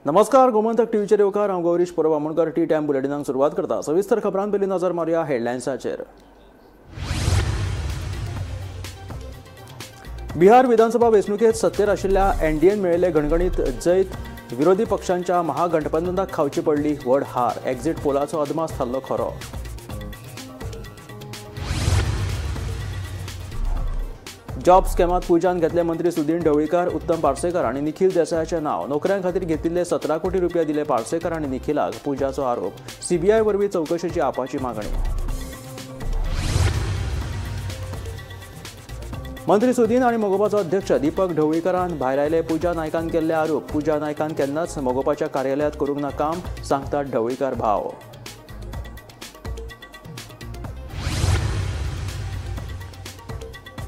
नमस्कार, गोमंतक टीव्हीचेर येवकार. हांव गौरीश परब आमोणकर. टी टायम बुलेटिनाक सुरवात करता. सविस्तर खबरां पयलीं नजर मारुया हेडलायन्साचेर. बिहार विधानसभा वेंचणुकेंत सत्तेर आशिल्ल्या एनडीएन मेळिल्ले घणघणीत जैत विरोधी पक्षांच्या महागठबंधनाक खावची पडली व्हड हार. एक्झिट पोलाचो अदमास थारलो खरो. जॉब स्कॅमात पुजान घेतले मंत्री सुदीन ढवळीकार, उत्तम पार्सेकर आनी निखील देसायाचें नांव. नोकऱ्यां खातीर घेतिल्ले 17 कोटी रुपया दिले पार्सेकर आनी निखिलाक, पुजाचो आरोप. सीबीआय वरवीं चवकशेची आपाची मागणी. मंत्री सुदीन आनी मगोपाचो अध्यक्ष दीपक ढवळीकरान भायर आयले पुजा नायकान केल्ले आरोप. पुजा नायकान केन्नाच मगोपाच्या कार्यालयांत करूंक ना काम, सांगतात ढवळीकार भाव.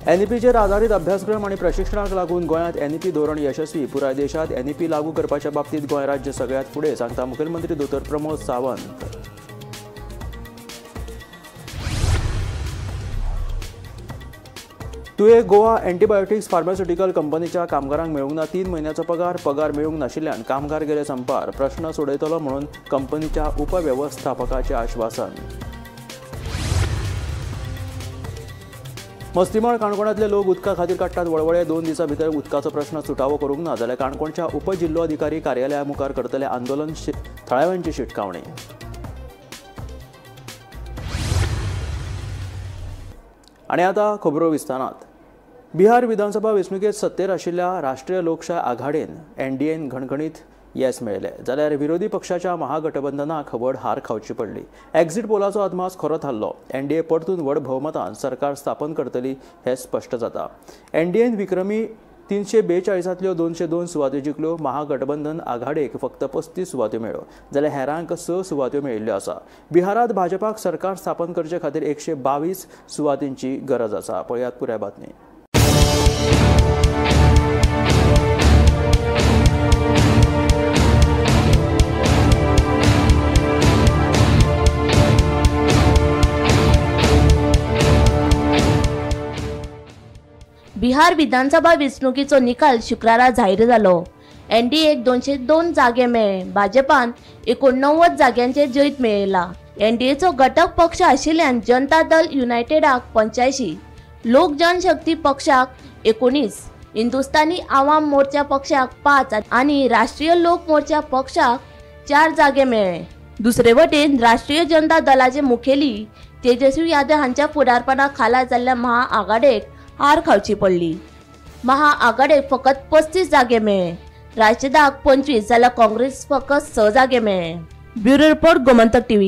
एनईपीचेर आदारीत अभ्यासक्रम आनी प्रशिक्षणाक लागून गोंयांत एनईपी धोरण यशस्वी. पुराय देशांत एनईपी लागू करपाच्या बाबतींत गोंय राज्य सगळ्यांत फुडें, सांगता मुखेलमंत्री दोतोर प्रमोद सावंत. तुयें गोवा एंटीबायोटिक्स फार्मास्युटिकल कंपनीच्या कामगारांक मेळूंक ना 3 म्हयन्याचो पगार. पगार मेळूंक नाशिल्ल्यान कामगार गेले संपार. प्रश्न सोडयतलो म्हणून कंपनीच्या उपवेवस्थापकाचें आश्वासन. मस्तीमाळ काणकोणांतले लोक उदका खातीर काडटात वळवळे. 2 दिसां भितर उदकाचो प्रश्न सुटावो करूंक ना जाल्यार काणकोणच्या उपजिल्लोधिकारी कार्यालया मुखार करतले आंदोलन. थळाव्यांची शिटकावणी. आनी आतां खबरो विस्तारांत. बिहार विधानसभा वेंचणुकेंत सत्तेर आशिल्ल्या राष्ट्रीय लोकशाय आघाडीन एनडीएन घणघणीत येस मेळयलें, जाल्यार विरोधी पक्षाच्या महागठबंधनाक व्हड हार खावची पडली. एक्झिट पोलाचो अदमास खरो थारलो. एनडीए परतून व्हड भोवमतान सरकार स्थापन करतली हें स्पश्ट जाता. एनडीएन विक्रमी 342 202 सुवात्यो जिखल्यो. महागठबंधन आघाडेक फक्त 35 सुवात्यो मेळ्ळ्यो, जाल्यार हेरांक 6 सुवात्यो मेळिल्ल्यो आसा. बिहारांत भाजपाक सरकार स्थापन करचे खातीर 122 सुवातींची गरज आसा. पळयात पुराय बातमी. बिहार विधानसभा वेंचणुकेचो निकाल शुक्रारा जाहीर जालो. एनडीएक 202 जागे मेळ्ळे. भाजपान 89 जाग्यांचेर जैत मेळयला. एनडीएचो घटक पक्ष आशिल्ल्यान जनता दल युनायटेडाक 85, लोक जनशक्ती पक्षाक 19, हिंदुस्तानी आवाम मोर्चा पक्षाक 5 आनी राष्ट्रीय लोक मोर्चा पक्षाक 4 जागे मेळ्ळे. दुसरे वटेन राष्ट्रीय जनता दलाचे मुखेली तेजस्वी यादव हांच्या फुडारपणा खाला जाल्ल्या महाआघाडेक हार खावची पडली. महाआघाडेक फकत 35 जागे मेळ्ळे. राष्ट्रदाक 25 जाल्यार काँग्रेस फकत 6 जागे मेळ्ळे. Bureau report, Gomantak TV.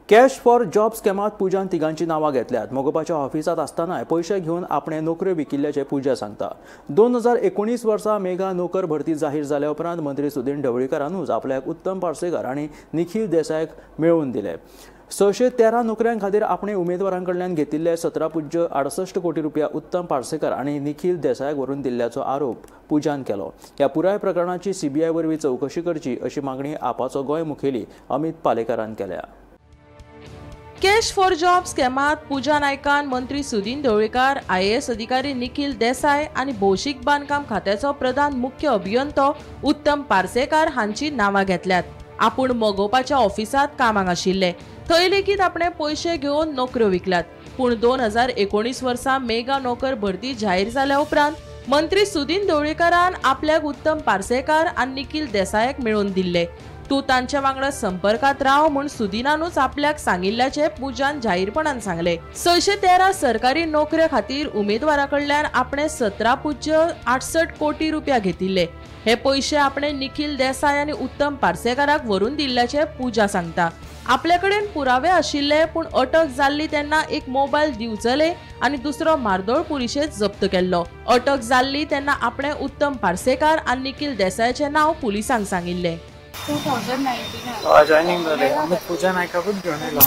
Cash for job स्कॅमात पुजान तिगांची नांवां घेतल्यात. मगोपाच्या ऑफिसांत आसतनाय पयशे घेवन आपणें नोकऱ्यो विकिल्ल्याचें पुजा सांगता. 2019 वर्सा मेगा नोकर भरती जाहीर जाल्या उपरांत मंत्री सुदीन ढवळीकरानूच आपल्याक उत्तम पार्सेकर आनी निखील देसायाक मेळोवन दिले. 613 नोकऱ्यां खातीर आपणे उमेदवारां कडल्यान घेतिल्ले 17.68 कोटी रुपया उत्तम पार्सेकर आनी निखील देसायाक व्हरून दिल्ल्याचो आरोप पुजान केलो. ह्या पुराय प्रकरणाची सीबीआय वरवीं चवकशी करची अशी मागणी आपाचो गोंय मुखेली अमित पालेकारान केल्या. कॅश फॉर जॉब स्कॅमात पुजा नायकान मंत्री सुदीन ढवळीकार, आयएएस अधिकारी निखील देसाय आनी भौशीक बांदकाम खात्याचो प्रधान मुख्य अभियंतो उत्तम पार्सेकार हांची नांवां घेतल्यात. आपूण मगोपाच्या ऑफिसांत कामाक आशिल्ले, थंय लेगीत आपणे पयशे घेवन नोकऱ्यो विकल्यात. पूण 2019 वर्सा मेगा नोकर भरती जाहीर जाल्या उपरांत मंत्री सुदीन ढवळीकारान आपल्याक उत्तम पार्सेकार आनी निखील देसायाक मेळोवन दिल्ले. तूं तांच्या वांगडा संपर्कात राव म्हूण सुदिनानूच आपल्याक सांगिल्ल्याचें पुजान जाहीरपणान सांगलें. 613 सरकारी नोकऱ्या खातीर उमेदवारा कडल्यान आपणें 17.68 कोटी रुपया घेतिल्ले. हे पयशे आपणें निखील देसाय आनी उत्तम पार्सेकाराक व्हरून दिल्ल्याचें पुजा सांगता. आपल्या कडेन पुरावे आशिल्ले, पूण अटक जाल्ली तेन्ना एक मोबायल दिवचले आनी दुसरो मार्दोळ पुलिशेंत जप्त केल्लो. अटक जाल्ली तेन्ना आपणें उत्तम पार्सेकार आनी निखील देसायाचें नांव पुलिसांक सांगिल्लें. 2019 जॉइनिंग जालें. आमी पुजा नायकाकूच घेवन येयलो.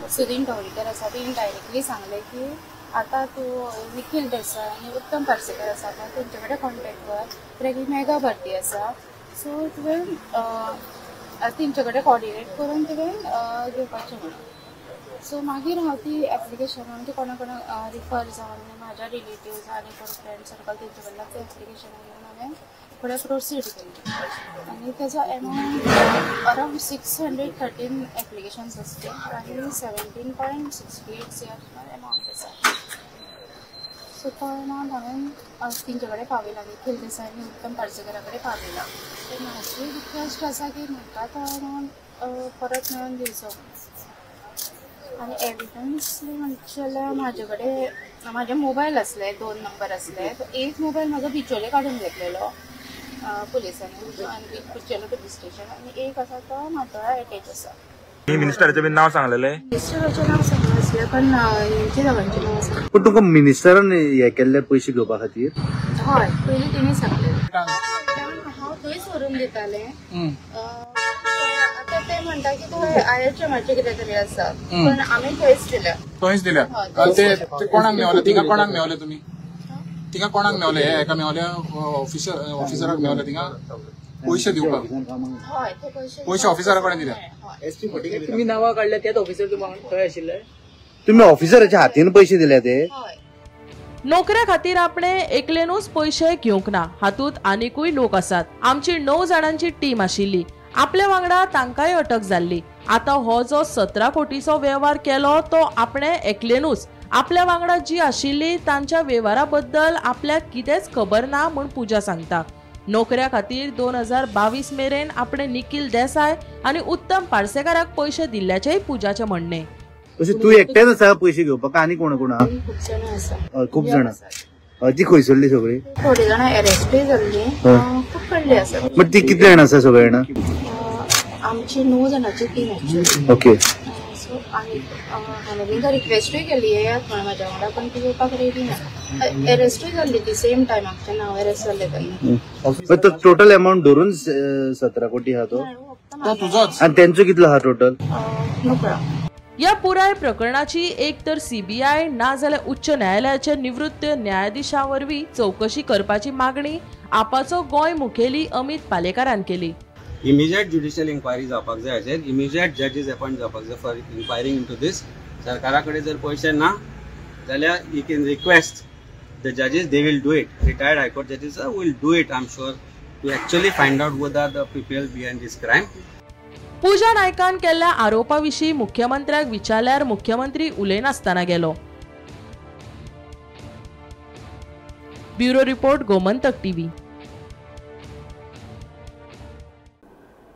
सुदीन ढवळीकर आसा तेणी डायरेक्टली सांगलें की आतां तूं निखील देसाय आनी उत्तम पार्सेकर आसा पळय तेंचे कडेन कॉन्टेक्ट कर, कित्याक ही मेगा भरती आसा, सो तुवें तेंचे कडेन कॉर्डिनेट करून तुवें घेवपाचें म्हणून. सो मागीर हांव ती एप्लिकेशनां म्हणजे कोणा कोणाक रिफर जावन म्हाज्या रिलेटिव्स आनी कोण फ्रेंड सर्कल तेंचे कडल्यान ते एप्लिकेशनां घेवन हांवें फुडें प्रोसीड केली आनी तेजो एमावंट अरावंड 613 एप्लिकेशन्स आसले आनी 17.68 CR amount आसा. सो तो एमावंट हांवें तेंचे कडेन पावयला, निखील देसाय आनी उत्तम पार्सेकरा कडेन पावयला. सो म्हाजी रिक्वेस्ट आसा की म्हाका तो एमावंट परत मेळोवन दिवचो. आनी एविडन्स म्हणचे जाल्यार म्हाजे कडेन म्हाजे मोबायल आसले, 2 नंबर आसले. एक मोबायल म्हाजो बिचोले काडून घेतलेलो पुलिसांनी आनी बिचोले पुलीस स्टेशन, आनी एक आसा तो म्हाटोळा एटॅच आसा. मिनिस्टराचें बी नांव सांगलेलें? मिनिस्टराचें नांव सांगनासलें, पण हेंचे दोगांचें नांव सांगलें. पूण तुमकां मिनिस्टरान हें केल्ले पयशे घेवपा खातीर? हय, पयलीं तेणी सांगलें. हांव थंयच व्हरून दितालें. आतां ते म्हणटा की थंय IHMाचें कितें तरी आसा, पण आमी थंयच दिल्या. थंयच दिल्या. ते कोणाक मेवले? तिंगा कोणाक मेवले तुमी? तिंगा कोणाक मेवले? हेका मेवले? ऑफिसराक मेवले तिंगा पयशे दिवपाक? हय, ते पयशे ऑफिसरा कडेन दिल्या. तुमी नांवां काडल्या त्याच ऑफिसर थंय आशिल्ले? तुमी ऑफिसराच्या हातीन पयशे दिल्या ते? नोकऱ्या खातीर आपणे एकलेनूच पयशे घेवंक ना, हातूंत आनिकूय लोक आसात. आमची 9 जाणांची टीम आशिल्ली, आपल्या वांगडा तांकांय अटक जाल्ली. आतां हो जो 17 कोटीचो वेव्हार केलो तो आपणे एकलेनूच, आपल्या वांगडा जी आशिल्ली तांच्या वेव्हारा बद्दल आपल्याक कितेंच खबर ना म्हूण पूजा सांगता. नोकऱ्या खातीर 2022 मेरेन आपणे निखील देसाय आनी उत्तम पार्सेकाराक पयशे दिल्ल्याचेय पूजाचें म्हणणें. तशें तूं एकटेच आसा पयशे घेवपाक आनी कोण कोण? खूब जाणां आसा. खूब जाणां. ती खंयसरली सगळी? थोडी जाणां एरेस्टूय जाल्ली, खूब कडली आसा. बट ती कितले जाणां आसा सगळे जाणां? आमची 9 जाणांची टीम आशिल्ली. ओके. सो आनी हांवें तांकां रिक्वेस्टूय केली येयात म्हणून म्हाज्या वांगडा, पण ती येवपाक रेडी ना. एरेस्टूय जाल्ली ती सेम टायमाक जेन्ना हांव एरेस्ट जाल्लें तेन्ना. तो टोटल अमावंट धरून 17 कोटी आहा तो? तुजोच. आनी तेंचो कितलो आहा टोटल? नकळो. या पुराय प्रकरणाची एक तर CBI ना जाल्यार उच्च न्यायालयाचे निवृत्त न्यायाधीशा वरवीं चवकशी करपाची मागणी आपाचो गोंय मुखेली अमित पालेकारान केली. इमिजिएट ज्युडिशियल इन्क्वायरी जावपाक जाय हाचेर, इमिजिएट जजीस अपॉयंट जावपाक जाय फॉर इन्क्वायरींग इंटू दीस. सरकारा कडेन जर पयशे ना जाल्यार you can request the जजीस, they will do it. Retired high court जजीस will do it, I am sure, to actually find out who are the people behind this crime. Pooja नायकान केल्ल्या आरोपा विशीं मुख्यमंत्र्याक विचारल्यार मुख्यमंत्री उलयनासतना गेलो. Bureau report, Gomantak TV.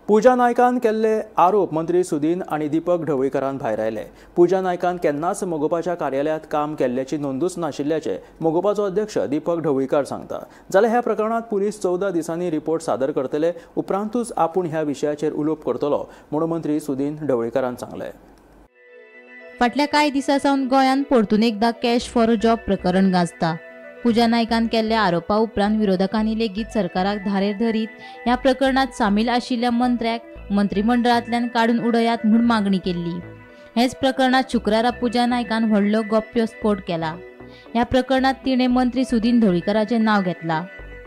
Pooja नायकान केल्ले आरोप मंत्री सुदीन आनी दीपक ढवळीकरान भायरायले. पूजा नायकान केन्नाच मगोपाच्या कार्यालयांत काम केल्ल्याची नोंदूच नाशिल्ल्याचें मगोपाचो अध्यक्ष दीपक ढवळीकार सांगता. जाल्यार ह्या प्रकरणांत पुलीस 14 दिसांनी रिपोर्ट सादर करतले, उपरांतूच आपूण ह्या विशयाचेर उलोवप करतलो म्हणून मंत्री सुदीन ढवळीकारान सांगलें. फाटल्या कांय दिसां सावन गोंयांत परतून एकदां कॅश फॉर जॉब प्रकरण गाजता. पूजा नायकान केल्ल्या आरोपा उपरांत विरोधकांनी लेगीत सरकाराक धारेर धरीत ह्या प्रकरणांत सामील आशिल्ल्या मंत्र्याक मंत्रिमंडळांतल्यान काडून उडयात म्हूण मागणी केल्ली. हेच प्रकरणांत शुक्रारा पूजा नायकान व्हडलो गोप्यस्फोट केला. ह्या प्रकरणांत तिणें मंत्री सुदीन ढवळीकराचें नांव घेतलां.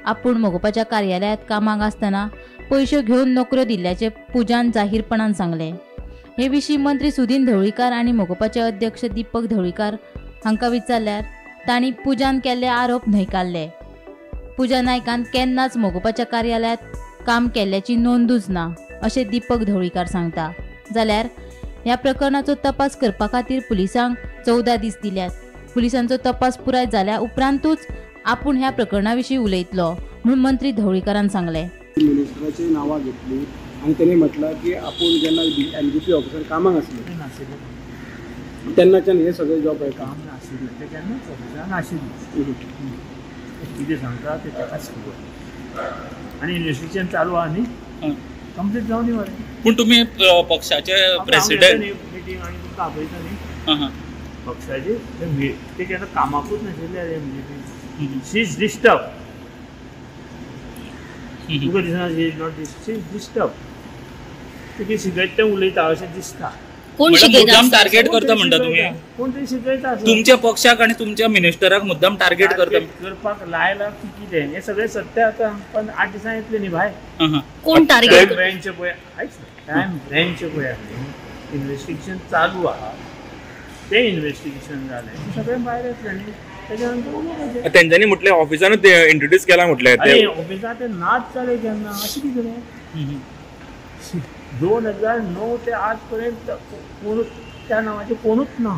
आपूण मगोपाच्या कार्यालयांत कामाक आसतना पयशे घेवन नोकऱ्यो दिल्ल्याचें पूजान जाहीरपणान सांगलें. हे विशीं मंत्री सुदीन ढवळीकार आनी मगोपाचे अध्यक्ष दीपक ढवळीकार हांकां विचारल्यार तांणी पूजान केल्ले आरोप न्हयकारले. पूजा नायकान केन्नाच मगोपाच्या कार्यालयांत काम केल्ल्याची नोंदूच ना अशें दीपक ढवळीकार सांगता. जाल्यार ह्या प्रकरणाचो तपास करपा खातीर पुलिसांक 14 दीस दिल्यात. पुलिसांचो तपास पुराय जाल्या उपरांतूच आपूण ह्या प्रकरणा विशीं उलयतलो म्हूण मंत्री ढवळीकारान सांगलें. मिनिस्टराची नांवां घेतली आनी तेणी म्हटलां की आपूण जेन्ना MGP officer कामाक आसले तेन्नाच्यान हे सगळे जॉब काम नाशिल्लें, ते केन्नाच ऑफिसरान नाशिल्लें. कितें सांगता तें ताकाच खबर. आनी इन्वेस्टिगेशन चालू आहा न्ही, कंप्लीट जावं दी मरे. पूण तुमी पक्षाचे प्रेसिडेंट मिटींग आनी तुमकां आपयता न्ही पक्षाचे, ते केन्ना कामाकूच नाशिल्ले MGP. She is disturb. तुका दिसना she is not, she is disturb. ते शिकयता तें उलयता अशें दिसता. कोण मुद्दाम टार्गेट करता म्हणटा तुमी? कोण तरी शिकयता तुमच्या पक्षाक आनी तुमच्या मिनिस्टराक मुद्दाम टार्गेट करता करपाक लायला की कितें हें सगळें सत्य आतां. पण 8 दिसांनी येतलें न्ही भाय. कोण टार्गेट? क्रायम ब्रँच पळय, आयक, क्रायम ब्रँच पळय इन्वेस्टिगेशन चालू आहा. तें इन्वेस्टिगेशन जालें तें सगळें भायर येतलें आनी तेच्या नंतर उलोवपाचें. तेंच्यांनी म्हटलें ऑफिसानूच ते इंट्रोड्यूस केलां म्हटलें. अरे ऑफिसान ते नाच जाले केन्ना अशें कितें रे? 2009 ते आज पर्यंत कोणूच त्या नांवाचें कोणूच ना.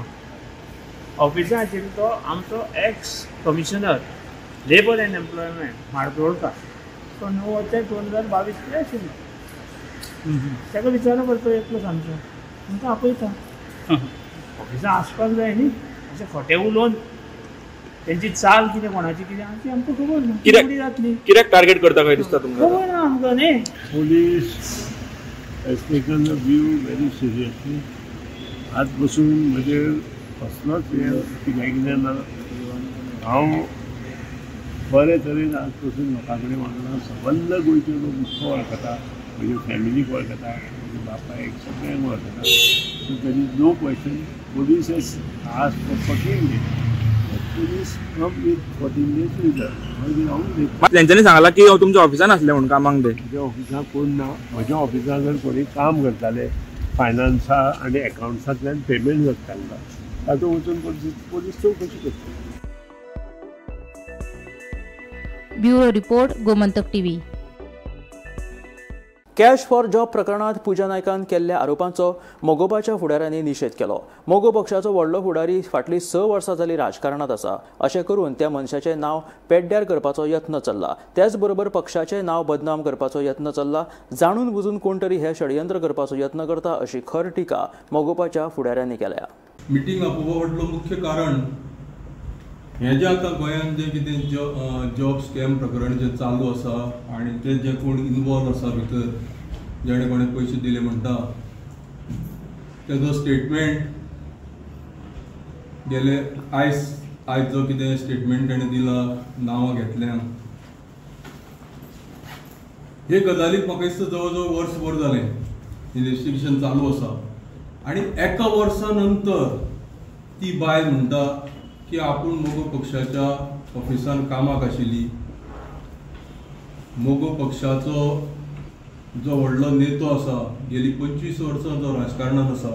ऑफिसान आशिल्लो तो आमचो ex commissioner labour and employment Mardolkar, तो 9 ते 2022 ते आशिल्लो. ताका विचारलो पळय तो येतलो सामको, तुमकां आपयता. ऑफिसान आसपाक जाय न्ही, अशें खोटें उलोवन तेंची चाल कितें कोणाची कितें आहा ती आमकां खबर ना. कितें जातली, कित्याक टार्गेट करता काय दिसता तुमकां? खबर ना आमकां न्ही. Police has taken the view very seriously. आज बसून म्हजेर कसलोच हें कितें कितें ना. हांव बरे तरेन आज पसून लोकां कडेन वागना. सबंद गोंयचे लोक म्हाका वळखता, म्हज्या फॅमिलीक वळखता, म्हज्या बापायक सगळ्यांक वळखता. So there is no question. Police has asked for 14 days. Police come with 14 days result. मागीर हांव उलयतां. तेंच्यांनी सांगलां की हांव तुमच्या ऑफिसान आसलें म्हणून कामाक ते. म्हज्या ऑफिसान कोण ना. म्हज्या ऑफिसान जर कोणी काम करताले फायनान्सा आनी एकावंट्सांतल्यान पेमेंट जातालें तातूंत वचून पोलीस चवकशी करता. Bureau report, Gomantak TV. Cash for job प्रकरणात पूजा नायकान केल्ल्या आरोपांचो मगोपाच्या फुडाऱ्यांनी निशेध केलो. मगो पक्षाचो व्हडलो फुडारी फाटलीं 6 वर्सां जाली राजकारणांत आसा अशें करून त्या मनशाचें नांव पेड्ड्यार करपाचो यत्न चल्ला. त्याच बरोबर पक्षाचें नांव बदनाम करपाचो यत्न चल्ला. जाणून बुजून कोण तरी हें षडयंत्र करपाचो यत्न करता अशी खर टिका मगोपाच्या फुडाऱ्यांनी केल्या. मिटींग आपोवपा फाटलो मुख्य कारण हें जें आतां गोंयांत जें कितें जॉब स्कॅम प्रकरण जें चालू आसा आनी ते जे कोण इनवॉल्व आसा भितर जेणे कोणें पयशे दिले म्हणटा तेजो स्टेटमेंट गेले आयज जो कितें स्टेटमेंट तेणें दिला, नांवां घेतल्या, हे गजालीक म्हाका दिसता जवळ जवळ वर्सभर जालें इन्वेस्टिगेशन चालू आसा आनी एका वर्सा नंतर ती बायल म्हणटा की आपूण मगो पक्षाच्या ऑफिसान कामाक आशिल्ली, मगो पक्षाचो जो व्हडलो नेतो आसा गेली 25 वर्सां जो राजकारणांत आसा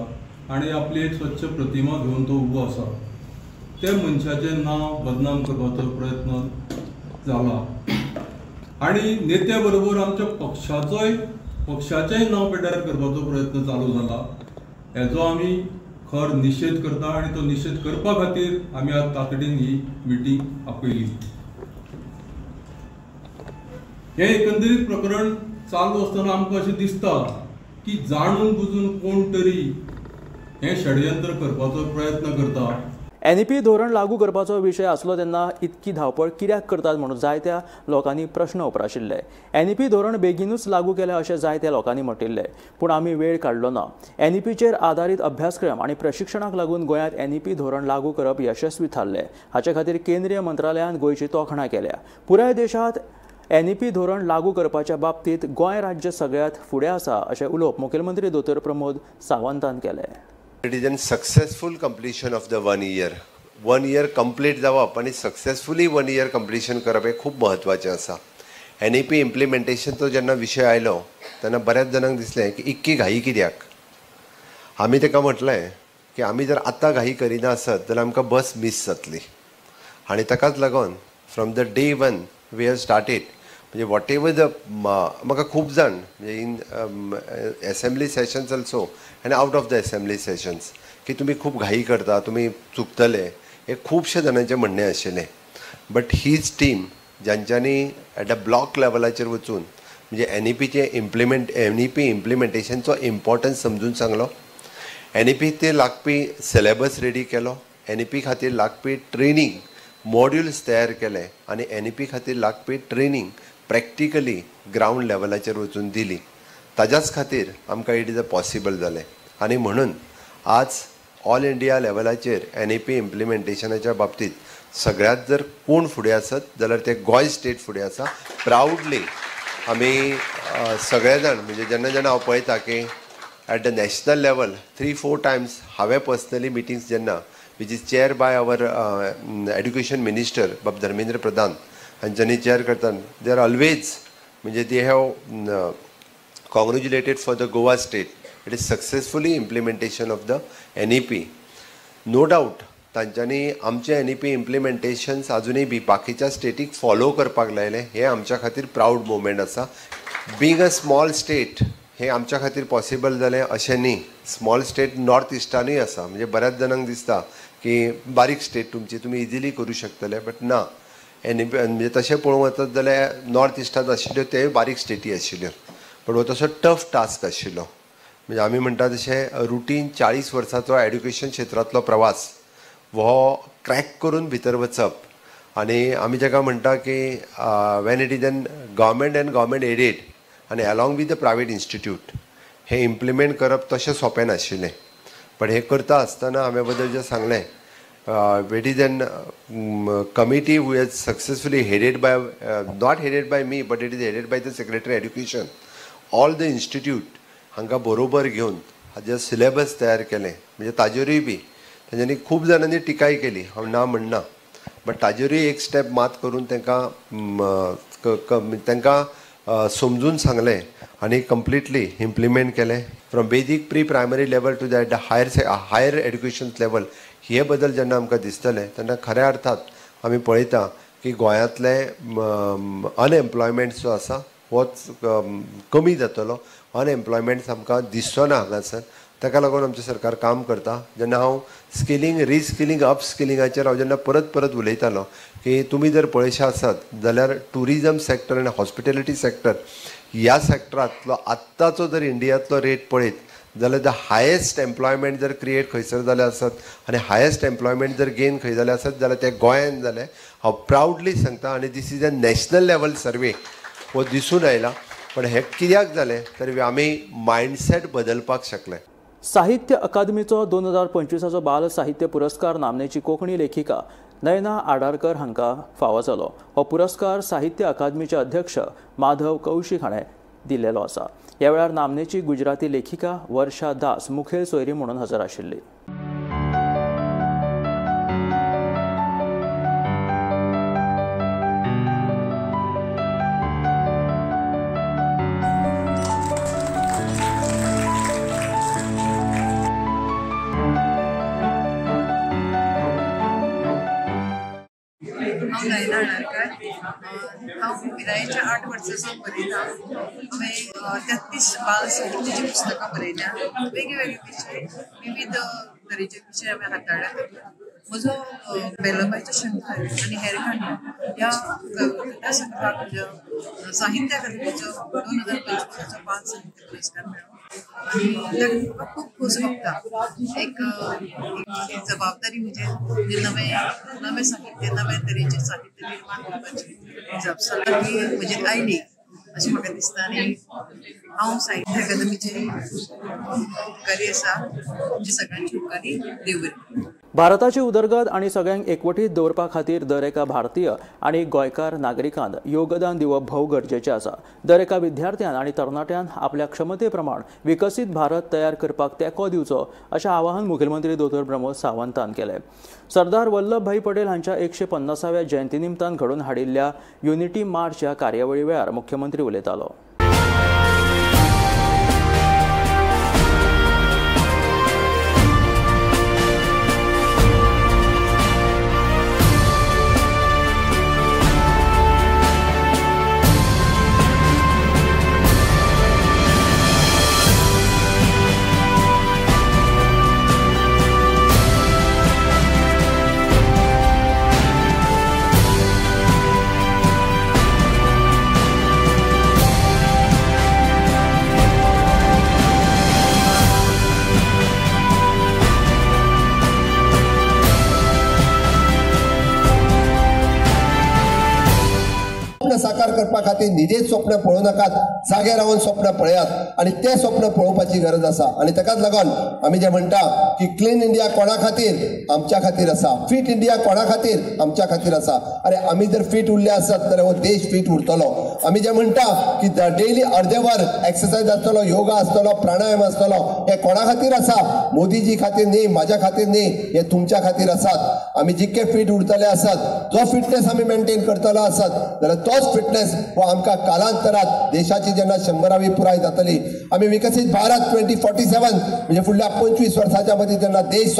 आनी आपली एक स्वच्छ प्रतिमा घेवन तो उबो आसा, त्या मनशाचें नांव बदनाम करपाचो प्रयत्न जाला आनी नेत्या बरोबर आमच्या पक्षाचेंय नांव पेड्ड्यार करपाचो प्रयत्न चालू जाला. हेजो आमी खर निशेध करता आनी तो निशेध करपा खातीर आमी आज तातडीन ही मिटींग आपयली. हें एकंदरीत प्रकरण चालू आसतना आमकां अशें दिसता की जाणून बुजून कोण तरी हें षडयंत्र करपाचो प्रयत्न करता. एनईपी धोरण लागू करपाचो विशय आसलो तेन्ना इतकी धांवपळ कित्याक करतात म्हणून जायत्या लोकांनी प्रश्न उप्राशिल्ले. एनईपी धोरण बेगीनूच लागू केलें अशें जायत्या लोकांनी म्हटिल्लें, पूण आमी वेळ काडलो ना. एनईपीचेर आदारीत अभ्यासक्रम आनी प्रशिक्षणाक लागून गोंयांत एनईपी धोरण लागू करप यशस्वी थारलें. हाचे खातीर केंद्रीय मंत्रालयान गोंयची तोखणाय केल्या. पुराय देशांत एनईपी धोरण लागू करपाच्या बाबतींत गोंय राज्य सगळ्यांत फुडें आसा अशें उलोवप मुखेलमंत्री दोतोर प्रमोद सावंतान केलें. It is a successful completion of the 1 year. 1 year complete जावप आनी सक्सेसफुली 1 year completion करप हें खूब म्हत्वाचें आसा. एनईपी इम्प्लिमेंटेशनचो जेन्ना विशय आयलो तेन्ना बऱ्याच जाणांक दिसलें की इतकी घाई कित्याक. आमी ताका म्हटलें की आमी जर आतां घाई करिना आसत जाल्यार आमकां बस मीस जातली आनी ताकाच लागून from the day 1 we have started. म्हणजे what ever the म्हाका खूब जाण म्हणजे in assembly sessions also आनी out of the assembly sessions की तुमी खूब घाई करता, तुमी चुकतले, हे खुबशे जाणांचें म्हणणें आशिल्लें. बट हीच टीम जांच्यांनी एट अ ब्लॉक लेवलाचेर वचून म्हणजे एनईपीचें एनईपी इम्प्लिमेंटेशनचो इम्पॉर्टन्स समजून सांगलो, एनईपी ते लागपी सिलेबस रेडी केलो, एनईपी खातीर लागपी ट्रेनींग मॉड्युल्स तयार केले आनी एनईपी खातीर लागपी ट्रेनींग प्रॅक्टिकली ग्रावंड लेवलाचेर वचून दिली. ताज्याच खातीर आमकां it is a possible जालें आनी म्हणून आज ऑल इंडिया लेवलाचेर एनईपी इम्प्लिमेंटेशनाच्या बाबतींत सगळ्यांत जर कोण फुडें आसत जाल्यार ते गोंय स्टेट फुडें आसा. प्रावडली आमी सगळे जाण म्हणजे जेन्ना जेन्ना हांव पळयता की at the national level 3-4 times हांवें पर्सनली मिटिंग्स जेन्ना which is chair by our education minister बाब धर्मेंद्र प्रधान हांच्यांनी चेअर करतना they are always म्हणजे they have congratulated for the Goa state. It is successfully implementation of the NEP. No doubt तांच्यांनी आमचें NEP implementations आजुनूय बी बाकीच्या static follow करपाक लायलें, हें आमच्या खातीर प्रावड मुवमेंट आसा. बींग अ स्मॉल स्टेट हें आमच्या खातीर पॉसिबल जालें अशें न्ही. स्मॉल स्टेट नॉर्थ इस्टानूय आसा, म्हणजे बऱ्याच जाणांक दिसता की बारीक स्टेट तुमची, तुमी इजिली करूं शकतले, बट ना. एनईपी म्हणजे तशें पळोवंक वचत जाल्यार नॉर्थ इस्टांत आशिल्ल्यो त्योय बारीक स्टेटी आशिल्ल्यो, बट हो तसो टफ टास्क आशिल्लो. म्हणजे आमी म्हणटा तशें रुटीन 40 वर्सांचो एड्युकेशन क्षेत्रांतलो प्रवास हो क्रॅक करून भितर वचप, आनी आमी जाका म्हणटा की when it is an government and government aided आनी along with the private institute हें इम्प्लिमेंट करप तशें सोंपें नाशिल्लें. बट हें करता आसतना हांवें बद्दल जें सांगलें, it is an committee who has successfully headed by, not headed by me, but it is headed by the secretary education, all the institute हांकां बरोबर घेवन हाजें सिलेबस तयार केलें. म्हणजे ताजेरूय बी तांच्यांनी खूब जाणांनी टिकाय केली, हांव ना म्हणना, बट ताजेरूय एक स्टेप मात करून तांकां तांकां समजून सांगलें आनी कंप्लिटली इम्प्लिमेंट केलें. From basic pre primary level to that higher education level हे बदल जेन्ना आमकां दिसतले तेन्ना खऱ्या अर्थात आमी पळयता की गोंयांतले अनएम्प्लॉयमेंट जो आसा होच कमी जातलो. अनएम्प्लॉयमेंट आमकां दिसचो ना हांगासर, ताका लागून आमचें सरकार काम करता. जेन्ना हांव स्किलींग, रिस्किलींग, अपस्किलिंगाचेर हांव जेन्ना परत परत उलयतालो की तुमी जर पळयशे आसत जाल्यार ट्युरिजम सेक्टर आनी हॉस्पिटेलिटी सेक्टर ह्या सेक्टरांतलो आत्ताचो जर इंडियांतलो रेट पळयत जाल्यार the highest employment जर क्रिएट खंयसर जालें आसत आनी हायेस्ट एम्प्लॉयमेंट जर गेन खंय जालें आसत जाल्यार तें गोंयान जालें, हांव प्रावडली सांगता. आनी this is a national level survey हो दिसून आयला. पण हें कित्याक जालें तर आमी मायंडसेट बदलपाक शकले. साहित्य अकादमीचो 2025 बाल साहित्य पुरस्कार नामनेची कोंकणी लेखिका नयना आडारकर हांकां फावो जालो. हो पुरस्कार साहित्य अकादमीचे अध्यक्ष माधव कौशिक हाणें दिल्लेलो आसा. ह्या वेळार नामनेची गुजराती लेखिका वर्षा दास मुखेल सोयरी म्हणून हजर आशिल्ली. हांव नयना आडारकर. हांव पिरायेच्या 8 वर्सां सावन बरयता. हांवें 33 बाल साहित्याचीं पुस्तकां बरयल्या. वेगळे विशय, विविध तरेचे विशय हांवें हाताळ्ळ्या. तातूंत म्हजो बेलबायचो शंकर आनी हेर काणयो ह्या कथा संग्रहाक म्हज्या साहित्य अकादमीचो 2025 बाल साहित्य पुरस्कार मेळ्ळो आनी ताका म्हाका खूब खोस भोगता. एक जबाबदारी म्हणजे नवें नवें साहित्य, नवे तरेचें साहित्य निर्माण करपाची जापसालदारकी म्हजेर आयली अशें म्हाका दिसता. आनी हांव साहित्य अकादमीचें उपकारी आसा, तुमचे सगळ्यांचे उपकारी. देव बरें. भारताची उदरगत आनी सगळ्यांक एकवटीत दवरपा खातीर दर एका भारतीय आनी गोंयकार नागरिकान योगदान दिवप भोव गरजेचें आसा. दर एका विद्यार्थ्यान आनी तरणाट्यान आपल्या क्षमते प्रमाण विकसीत भारत तयार करपाक तेंको दिवचो अशें आवाहन मुखेलमंत्री दोतोर प्रमोद सावंतान केलें. सरदार वल्लभभाई पटेल हांच्या 150व्या जयंती निमतान घडोवन हाडिल्ल्या युनिटी मार्च ह्या कार्यावळी वेळार मुख्यमंत्री उलयतालो. साकार करपा खातीर न्हिदेत स्वप्न पळोवं नाकात, जागे रावन स्वप्न पळयात आनी तें स्वप्न पळोवपाची गरज आसा. आनी ताकाच लागून आमी जें म्हणटा की क्लीन इंडिया कोणा खातीर? आमच्या खातीर आसा. फिट इंडिया कोणा खातीर? आमच्या खातीर आसा. अरे आमी जर फिट उरले आसत जाल्यार हो देश फिट उरतलो. आमी जें म्हणटा की डेली अर्दे वर एक्सरसायज आसतलो, योगा आसतलो, प्राणायाम आसतलो, हें कोणा खातीर आसा? मोदीजी खातीर न्ही, म्हाज्या खातीर न्ही, हें तुमच्या खातीर आसात. आमी जितके फिट उरतले आसत, जो फिटनेस आमी मेंटेन करतलो आसत जाल्यार तोच तोच फिटनेस हो आमकां कालांतरात देशाची जेन्ना 100वी पुराय जातली, आमी विकसीत भारत 2047 म्हणजे फुडल्या 25 वर्साच्या मदीं जेन्ना देश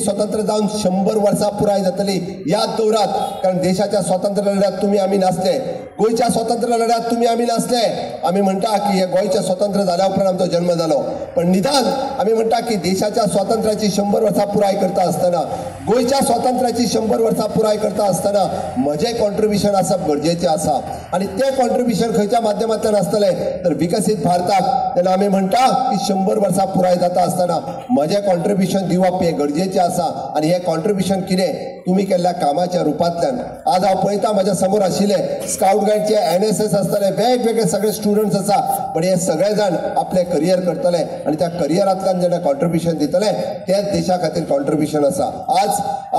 स्वतंत्र जावन 100 वर्सां पुराय जातली, याद दवरात, कारण देशाच्या स्वातंत्र्य लढ्यात तुमी आमी नासले, गोंयच्या स्वातंत्र्य लढ्यात तुमी आमी नासले. आमी म्हणटा की हे गोंयचे स्वतंत्र जाल्या उपरांत आमचो जन्म जालो, पण निदान आमी म्हणटा की देशाच्या स्वातंत्र्याची 100 वर्सां पुराय करता आसतना, गोंयच्या स्वातंत्र्याची 100 वर्सां पुराय करता आसतना म्हजें कॉन्ट्रिब्युशन आसप गरजेचें आसा. आनी तें कॉन्ट्रिब्युशन खंयच्या माध्यमांतल्यान आसतलें तर विकसीत भारताक तेन्ना आमी म्हणटा की 100 वर्सां पुराय जाता आसतना म्हजें कॉन्ट्रिब्युशन दिवप हें गरजेचें आसा. आनी हें कॉन्ट्रिब्युशन कितें, तुमी केल्ल्या कामाच्या रुपांतल्यान. आज हांव पळयता म्हज्या समोर आशिल्ले स्काउट गायडचे, NSS आसतले, वेगवेगळे सगळे स्टुडंट्स आसा, पण हे सगळे जाण आपलें करियर करतले आनी त्या करियरांतल्यान जेन्ना कॉन्ट्रिब्युशन दितले तेच देशा खातीर कॉन्ट्रिब्युशन आसा. आज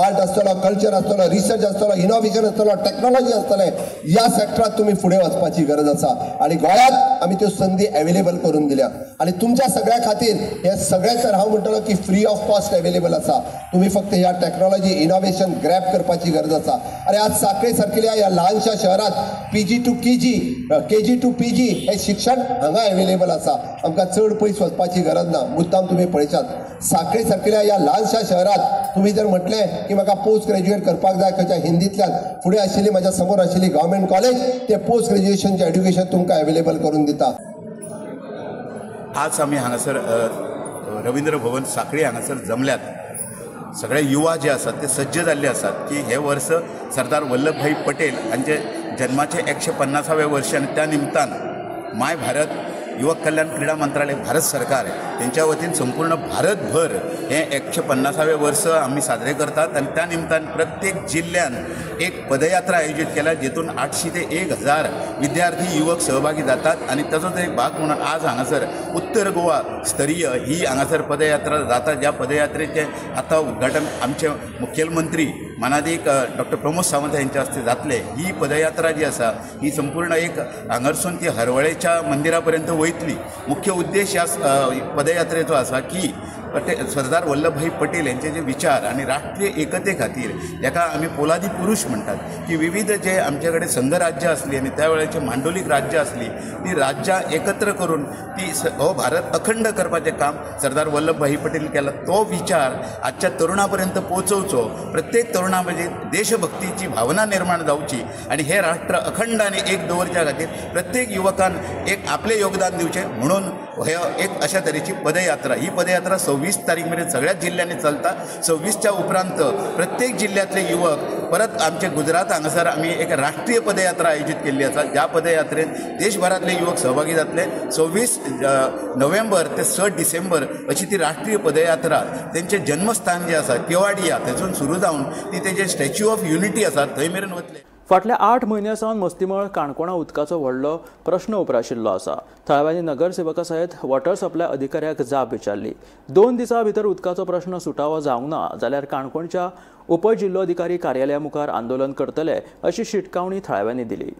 आर्ट आसतलो, कल्चर आसतलो, रिसर्च आसतलो, इनोव्हेशन आसतलो, टॅक्नॉलॉजी आसतले, ह्या सेक्टरात तुमी फुडें वचपाची गरज आसा. आनी गोंयांत आमी त्यो संदी अवेलेबल करून दिल्या आनी तुमच्या सगळ्या खातीर हे सगळें तर हांव म्हणटलो की फ्री ऑफ कॉस्ट अवेलेबल आसा. तुमी फक्त ह्या टॅक्नॉलॉजी इनोव्हेशन ग्रॅप करपाची गरज आसा. आनी आज साखळे सारकिल्या ह्या ल्हानशा शहरांत PG to KG, KG to PG हे शिक्षण हांगा अवेलेबल आसा. आमकां चड पयस वचपाची गरज ना. मुद्दाम तुमी पळयशात, साखळे सारकिल्या ह्या ल्हानशा शहरांत तुमी जर म्हटलें की म्हाका पोस्ट ग्रॅज्युएट करपाक जाय खंयच्या हिंदींतल्यान, फुडें आशिल्ली म्हज्या समोर आशिल्ली गव्हर्मेंट कॉलेज ते पोस्ट ग्रॅज्युएशनचें एड्युकेशन तुमकां अवेलेबल करून दिता. आज आमी हांगासर रवींद्र भवन साखळी हांगासर जमल्यात. सगळे युवा जे आसात ते सज्ज जाल्ले आसात की हे वर्स सरदार वल्लभभाई पटेल हांचे जन्माचे 150वें वर्ष आनी त्या निमतान my Bharat युवक कल्याण क्रीडा मंत्रालय भारत सरकार तेंच्या वतीन संपूर्ण भारतभर हे 150वें वर्स आमी साजरे करतात आनी त्या निमतान प्रत्येक जिल्ल्यान एक पदयात्रा आयोजीत केल्या जेतून 800 ते 1000 विद्यार्थी युवक सहभागी जातात आनी ताचोच एक भाग म्हणून आज हांगासर उत्तर गोवा स्तरीय ही हांगासर पदयात्रा जाता, ज्या पदयात्रेचें आतां उद्घाटन आमचे मुखेलमंत्री मानादीक डॉक्टर प्रमोद सावंत हांच्या हस्ते जातलें. ही पदयात्रा जी आसा ही संपूर्ण एक हांगारसून ती हरवळेच्या मंदिरा पर्यंत वयतली. मुख्य उद्देश ह्या पदयात्रेचो आसा की सरदार वल्लभभाई पटेल यांचे जे विचार आनी राष्ट्रीय एकते खातीर हेका आमी पोलादी पुरुष म्हणटात की विविध जे आमचे कडेन संघराज्य आसली आनी त्या वेळाचे मांडोलीक राज्य आसली ती राज्यां एकत्र करून ती हो भारत अखंड करपाचें काम सरदार वल्लभभाई पटेल केला. तो विचार आजच्या तरुणा पर्यंत पोचोवचो, प्रत्येक तरुणा म्हणजे देशभक्तीची भावना निर्माण जावची आनी हे राष्ट्र अखंड आनी एक दवरच्या खातीर प्रत्येक युवकान एक आपलें योगदान दिवचें म्हणून हे एक अशा तरेची पदयात्रा. ही पदयात्रा 26 तारीख मेरेन सगळ्याच जिल्ल्यांनी चलता. 26च्या उपरांत प्रत्येक जिल्ल्यांतले युवक परत आमचे गुजरात हांगासर आमी एक राष्ट्रीय पदयात्रा आयोजीत केल्ली आसा, ज्या पदयात्रेन देशभरांतले युवक सहभागी जातले. 26 नोव्हेंबर ते 6 डिसेंबर अशी ती राष्ट्रीय पदयात्रा तेंचें जन्मस्थान जें आसा केवाडिया थंयसून सुरू जावन ती तेजें स्टॅच्यू ऑफ युनिटी आसा थंय मेरेन वतले. फाटल्या 8 म्हयन्यां सावन मस्तीमळ काणकोणा उदकाचो व्हडलो प्रश्न उप्राशिल्लो आसा. थळाव्यांनी नगरसेवका सयत वॉटर सप्लाय अधिकाऱ्याक जाप विचारली. 2 दिसां भितर उदकाचो प्रश्न सुटावो जावंक ना जाल्यार काणकोणच्या उपजिल्लोधिकारी कार्यालया मुखार आंदोलन करतले अशी शिटकावणी थळाव्यांनी दिली.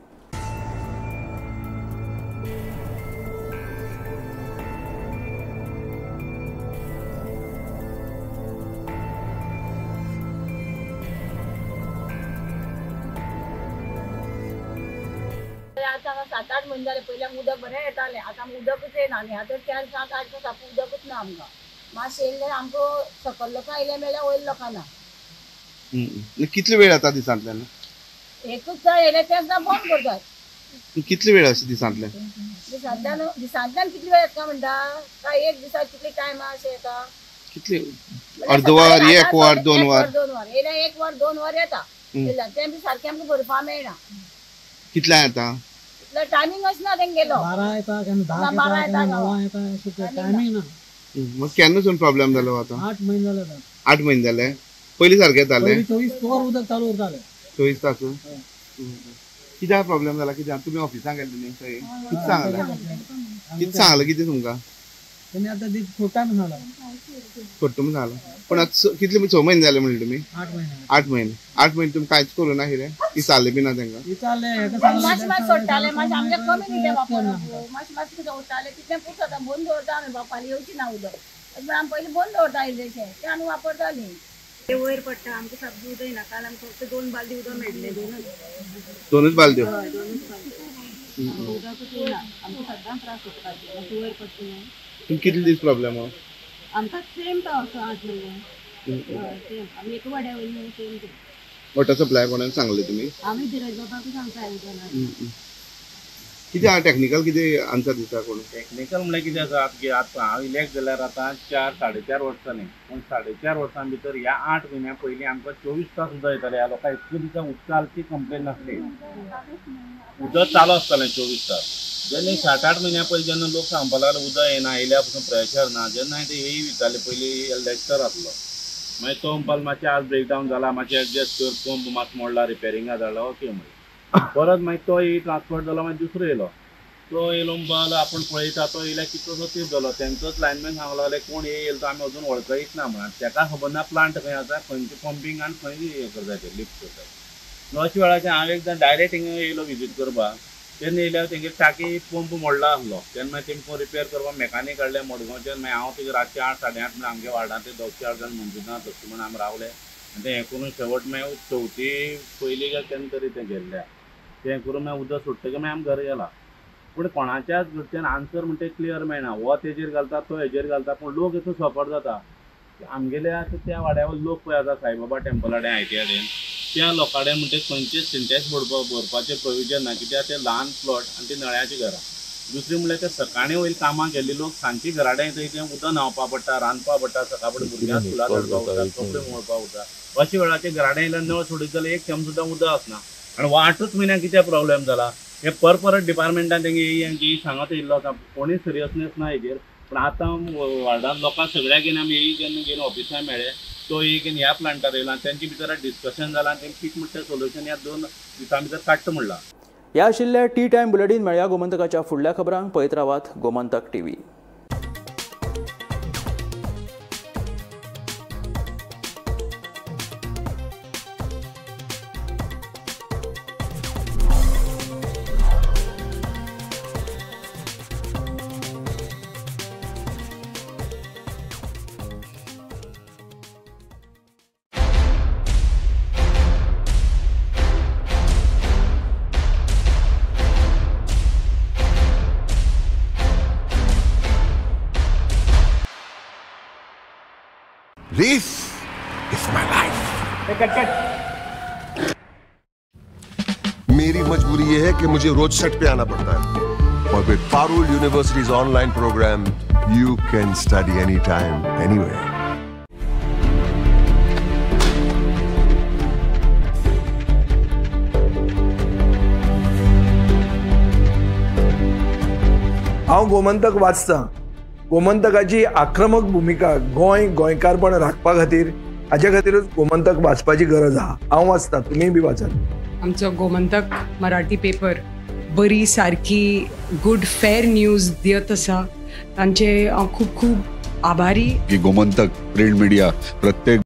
आतां 7-8 म्हयने जाले, पयलीं उदक बरें येतालें, आतां उदकूच येना आनी आतां 4-7-8 दीस उदकूच ना आमकां. मातशें येयलें आमकां सकयल लोकां येयलें मेळ्ळें, वयर लोकां ना. कितले वेळ येता दिसांतल्यान? एकूच येयलें तेच ना बंद करतात. कितले वेळ अशें दिसांतल्यान? दिसांतल्यान दिसांतल्यान कितले वेळ येता म्हणटा काय एक दिसा कितले टायम अशें येता? कितले? अर्द वर, एक वर, 2 वर? 2 वर येयलें, 1 वर 2 वर येता, तें बी सारकें आमकां भरपा मेळना. कितल्यांक येता? टायमिंग ना तेंगेलो 12 येता केन्ना 10 येता केन्ना 9 येता, अशें टायमिंग ना. मग केन्नासून प्रॉब्लेम जालो आतां? 8 म्हयने जाले. 8 म्हयने जाले. पयलीं सारकें येतालें? 24 वर उदक चालू उरतालें. 24 तास. कित्याक प्रॉब्लेम जाला? कित्याक तुमी ऑफिसांत गेल्ले न्ही थंय? कितें सांगलें? कितें सांगलें कितें तुमकां? तेणी आतां फोट्टा म्हूण सांगलां. फोट्टा म्हूण सांगलां. पूण आतां कितले 6 म्हयने जाले म्हणले तुमी? 8 म्हयने. 8 म्हयने. 8 म्हयने तुमी कांयच करूं ना कितें? विचारलें बी ना तांकां? विचारलें, मातशें मातशें सोडटाले, मातशें आमचें कमी कितें वापरप, मातशें मातशें कितें उरतालें तितलें पुरता. आतां बंद दवरता आमी, बाबा फाल्यां येवची ना उदक अशें म्हणून आमी पयलीं बंद दवरता इल्लेशें, तें आमी वापरतालीं. ते वयर पडटा आमकां सामकें उदक येना. काल आमकां फक्त 2 बालदी उदक मेळ्ळें. दोनूच बालद्यो? हय, 2च बालदी. आमकां उदकूच येयना, आमकां सद्दां त्रास उदकाचे, मातशें वयर पडटा न्हू. कितले दीस प्रॉब्लेम? आमकां सेम तो असो 8 म्हयने. हय सेम, आमी एका वाड्या वयली न्हू, सेम ते. वॉटर सप्लाय कोणाक सांगले तुमी? आमी धीरज बाबाकूच सांगता आयदनां. कितें आहा टॅक्निकल, कितें आन्सर दिता कोण? टॅक्निकल म्हणल्यार कितें आसा की आतां हांव इलेक्ट जाल्यार आतां 4-4.5 वर्सां जालीं, पूण 4.5 वर्सां भितर ह्या 8 म्हयन्या पयलीं आमकां 24 तास उदक येतालें. ह्या लोकांक इतले दिसा उदकाची कंप्लेन नासली, उदक चालू आसतालें 24 तास. जेन्ना 7-8 म्हयन्या पयलीं जेन्ना लोक सांगपाक लागले उदक येना, येयल्या पसून प्रेशर ना, जेन्ना ते हेय विचारले, पयलीं लेस्टर आसलो, मागीर तो म्हणपाक मातशें आज ब्रेकडावन जाला, मातशें एडजस्ट कर, पंप मात मोडला, रिपेरिंगा धाडला, ओके म्हणलें. परत मागीर तो ट्रान्सफर जालो, मागीर दुसरो येयलो, तो येयलो म्हणपाक आपूण पळयता, तो येयल्यार कितलोसो तेंप जालो. तेंचोच लायनमॅन सांगपाक लागले कोण येयलो तो आमी अजून वळखयच ना म्हणून, ताका खबर ना प्लांट खंय आसा, खंयचें पंपींग आनी खंय हें करता तें लिफ्ट करता. अशा वेळाचेर हांव एकदां डायरेक्ट हिंगा येयलो विजीट करपाक, तेन्ना येयल्यार तेंगे टाकी पंप मोडला आसलो, तेन्ना मागीर तेमकां रिपेर करपाक मॅकानीक हाडले मडगांवच्यान. मागीर हांव तेजे रातचे 8-8:30 म्हळ्यार आमगे वार्डांत ते 2-4 जाण मंजुनाथ लक्ष्मण म्हण आमी रावले आनी तें हें करून शेवट मागीर चवथी पयलीं काय केन्ना तरी तें गेल्लें, तें करून मागीर उदक सोडटकीर मागीर आमी घरा गेला. पूण कोणाच्याच कडच्यान आन्सर म्हणटा क्लियर मेळना, हो तेजेर घालता, तो हेजेर घालता, पूण लोक हितून सफर जाता. आमगेले आतां त्या वाड्यावर लोक पळय आसा साईबाबा टेम्पला कडेन, I T I कडेन, त्या लोकां कडेन म्हणटा खंयचेच सिंटेक्स भरपाचें प्रोविजन ना, कित्याक ते ल्हान प्लॉट आनी ते नळ्याचीं घरां. दुसरें म्हणल्यार ते सकाळीं वयले कामाक गेल्ले लोक सांजचे घरा कडेन येतकीर ते उदक न्हांवपाक पडटा, रांदपाक पडटा, सकाळ फुडें भुरग्यांक स्कुलाक धाडपाक उरता, कपडे मोळपाक उरता. अशा वेळाचेर घरा कडेन येयल्यार नळ सोडीत जाल्यार एक थेंब सुद्दां उदक आसना. आनी 8च म्हयन्याक कितें प्रॉब्लेम जाला हे परत डिपार्टमेंटान तेंगे जेई सांगत येयल्लो आसा, कोणूय सिरियसनेस ना हेजेर. पूण आतां वार्डान लोकांक सगळ्याक घेवन आमी एई जेन्ना घेवन ऑफिसान मेळ्ळे, तो एक ह्या प्लांटार येयला, तेंचे भितर डिस्कशन जालां आनी तेंकां कितें म्हणटा सोल्युशन ह्या 2 दिसां भितर काडटा म्हणलां. ह्या आशिल्ल्या टी टायम बुलेटीन मेळया गोमंतकाच्या फुडल्या खबरांक. पळयत रावात Gomantak TV. This is my life. Cut cut. मेरी मजबूरी ये है कि मुझे रोज सेट पे आना पड़ता है, और with Parul University's online program, you can study anytime, anywhere. हांव गोमंतक वाचता. गोमंतकाची आक्रमक भुमिका गोंय गोंयकारपण राखपा खातीर, हाच्या खातीरूच गोमंतक वाचपाची गरज आहा. हांव वाचता, तुमीय बी वाचात. आमचो गोमंतक मराठी पेपर बरी सारकी गुड फेर न्यूज दियत आसा, तांचे हांव खूब खूब आभारी. की गोमंतक प्रिंट मिडिया प्रत्येक